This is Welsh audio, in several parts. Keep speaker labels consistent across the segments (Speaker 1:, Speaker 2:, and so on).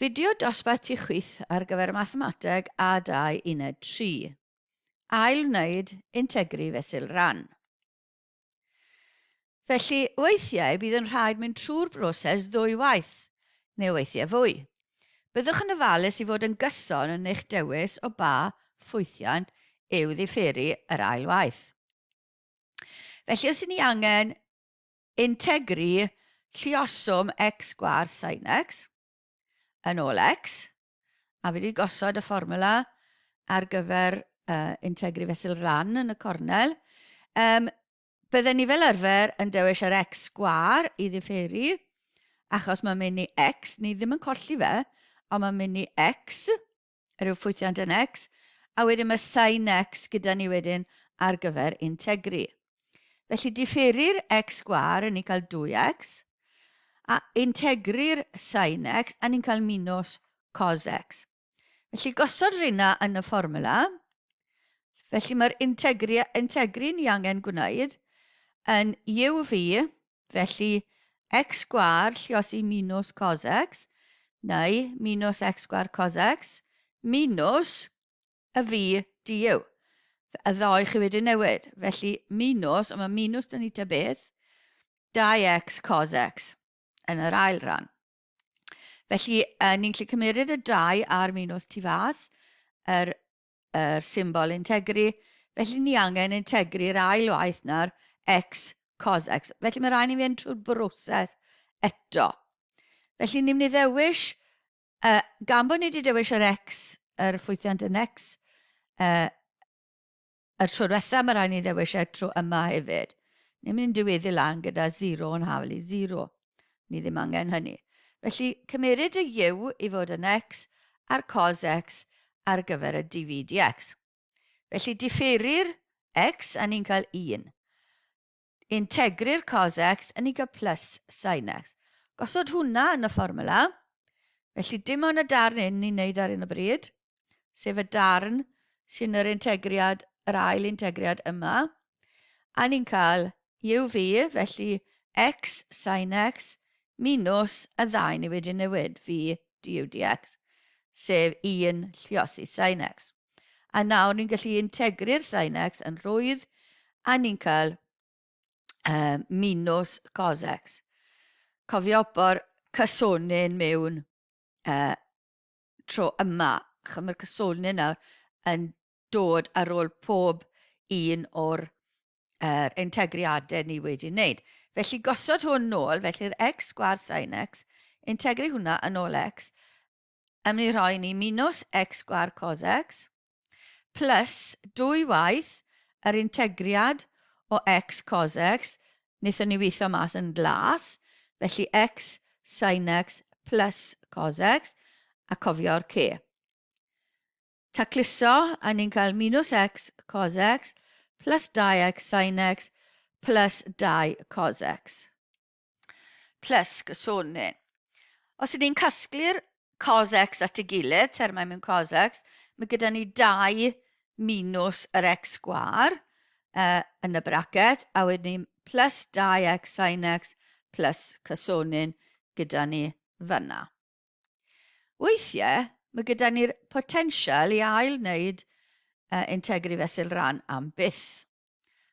Speaker 1: Fideo dosbarth tu chwith ar gyfer Mathemateg A2 Uned 3. Ail wneud integru fesul rhan. Felly, weithiau bydd yn rhaid mynd trwy'r broses ddwy waith, neu weithiau fwy. Byddwch yn ofalus i fod yn gyson yn eich dewis o ba ffwythiant yw ddifferu yr ail waith. Felly, os y'n ni angen integru lluoswm x sgwâr sin x yn ôl x, a fi wedi gosod y fformula ar gyfer integru fesul ran yn y cornel, bydden ni fel arfer yn dewis yr x sgwâr i ddifferu, achos mae'n mynd i x, ni ddim yn colli fe, ond mae'n mynd i x, yr yw ffwythiant yn x, a wedyn mae sin x gyda ni wedyn ar gyfer integru. Felly diferu'r x sgwâr yn ni'n cael 2x, a integru'r sin x, a ni'n cael minus cos x. Felly gosod rhywna yn y fformula, felly mae'r integru, integru ni angen gwneud yn uv, felly x sgwâr lliosi minus cos x, neu minus x sgwâr cos x, minus y v du. Y ddoi chi wedi newid. Felly minus, ond mae minus dyn ni ta beth, 2x cos x yn yr ail ran. Felly, ni'n gallu cymeryd y 2 a'r minus tu fas, yr, yr symbol integru. Felly, ni angen integru'r ail waith na'r x cos x. Felly, mae rhaid ni fynd trwy'r broses eto. Felly, ni'n mynd i ddewis, gan bod ni wedi dewis yr x, yr ffwythiant yn x, Y tro diwetha, mae rhaid ni ddewis e tro yma hefyd. Ni'n mynd diweddu lan gyda 0 yn hafel i 0. Ni ddim angen hynny. Felly, cymeryd y u i fod yn x a'r cos x ar gyfer y dv dx. Felly, diferu'r x a ni'n cael 1. Integru'r cos x yn ni'n cael plus sin x. Gosod hwnna yn y fformula. Felly dim ond y darn hyn ni'n neud ar hyn o bryd, sef y darn sy'n yr integriad, yr ail integriad yma. A ni'n cael uv, felly x sin x minus y ddau ni wedi newid, v du dx, sef 1 lliosi sin x. A nawr ni'n gallu integru'r sin x yn rhwydd, a ni'n cael minus cos x. Cofio bod cysonyn mewn tro yma, achos mae'r cysonyn nawr yn dod ar ôl pob un o'r integriadau ni wedi wneud. Felly gosod hwn nôl, felly'r x sgwâr sin x, integru hwnna yn ôl x, yn mynd i rhoi ni minus x sgwâr cos x, plus dwy waith yr integriad o x cos x, wnaethon ni weithio mas yn glas, felly x sin x plus cos x, a cofio'r c. Tacluso, a ni'n cael minus x cos x plus 2x sin x plus 2 cos x. Plus gysonyn. Os ydyn ni'n casglu'r cos x at ei gilydd, termau mewn cos x, mae gyda ni 2 minus yr x sgwar yn y bracet, a wedyn ni plus 2x sin x plus cysonyn gyda ni fyna. Weithiau, mae gyda ni'r potensial i ail wneud integru fesul rhan am byth.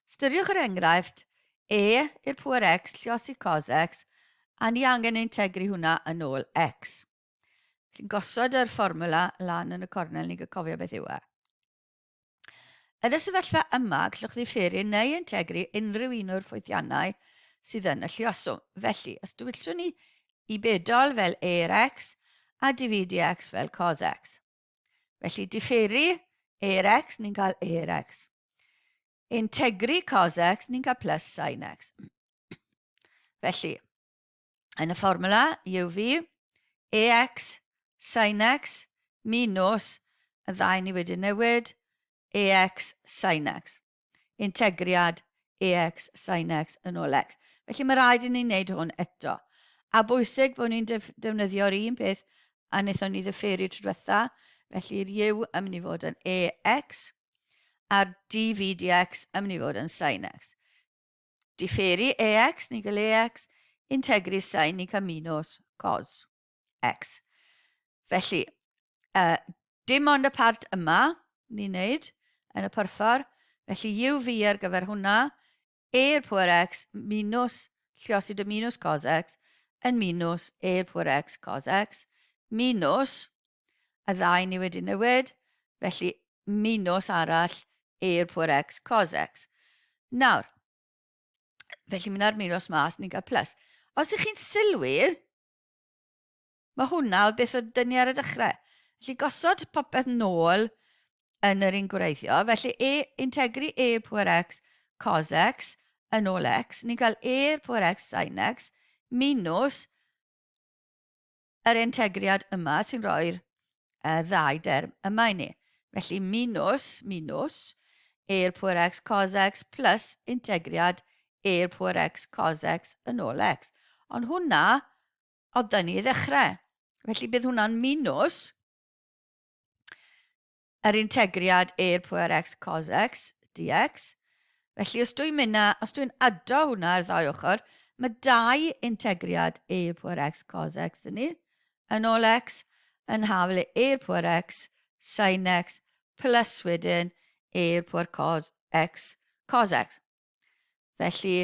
Speaker 1: Ystyriwch yr enghraifft e i'r pŵer x lliosi cos x, a ni angen integru hwnna yn ôl x. Felly'n gosod yr fformula lan yn y cornel, ni'n cofio beth yw e. Yn y sefyllfa yma, gallwch ddifferu neu integru unrhyw un o'r ffwythiannau sydd yn y lluoswm. Felly, os dewiswn ni i bedol fel e i'r x a dv dx fel cos x. Felly, diferu e i'r x, ni'n cael e i'r x. Integru cos x, ni'n cael plus sin x. Felly, yn y fformula, uv, ax, sin x, minus, y ddau ni wedi newid, ax, sin x. Integriad ax, sin x yn ôl x. Felly mae rhaid i ni wneud hwn eto. A bwysig bod ni'n defnyddio'r un peth a wnaethon ni ddifferu tro diwetha, felly'r u yn mynd i fod yn ax a'r dv dx yn mynd i fod yn sin x. Diferu ax, ni'n cael ax, integru sin, ni'n cael minus cos x. Felly, dim ond y part yma ni'n neud yn y porffor. Felly UV ar gyfer hwnna, e i'r pwer x minus lliosi dy minus cos x yn minus e i'r pwer x cos x minus y ddau ni wedi newid, felly minus arall e i'r pwer x cos x. Nawr, felly mynd ar minus mas, ni'n cael plus. Os ych chi'n sylwi, Mae hwnna oedd beth oedd dyn ni ar y dechrau. Felly gosod popeth nôl yn yr un gwreiddio. Felly e, integru e i'r pwer x cos x yn ôl x. Ni'n cael e i'r pwer x sin x minus yr integriad yma sy'n rhoi'r ddau derm yma i ni. Felly minus, minus, e i'r pwer x cos x plus integriad e i'r pwer x cos x yn ôl x. Ond hwnna Oedd da ni i ddechrau. Felly bydd hwnna'n minus yr integriad e i'r pwer x cos x dx. Felly os dwi'n mynd, os dwi'n ado hwnna ar ddau ochr, mae dau integriad e i'r pwer x cos x dyn ni, yn ôl x, yn haflu e i'r pwer x sin x plus wedyn e i'r pwer cos x cos x. Felly,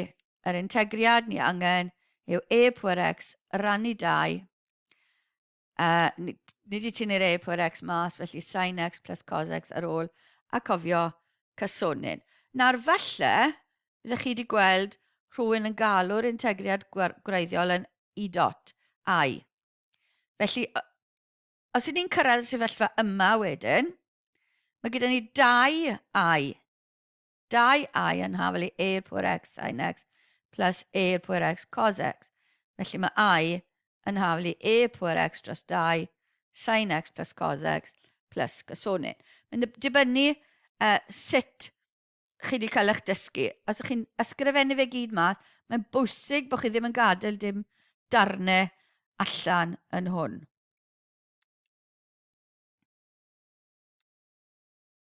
Speaker 1: yr integriad ni angen yw e pwer x rannu 2. Ni wedi tynnu'r e pwer x mas, felly sin x plus cos x ar ôl, a cofio cysonyn. Nawr falle, byddech chi wedi gweld rhywun yn galw'r integriad gwreiddiol yn e dot i. Felly, os ydyn ni'n cyrraedd y sefyllfa yma wedyn, mae gyda ni dau i. 2 i yn hafal i e i'r pwer x sin x plus e i'r pwer x cos x. Felly mae i yn hafal i e i'r pwer x dros 2 sin x plus cos x plus gysonyn. Mae'n dibynnu sut chi wedi cael eich dysgu. Os ydych chi'n ysgrifennu fe gyd mas, mae'n bwysig bod chi ddim yn gadael dim darnau allan yn hwn.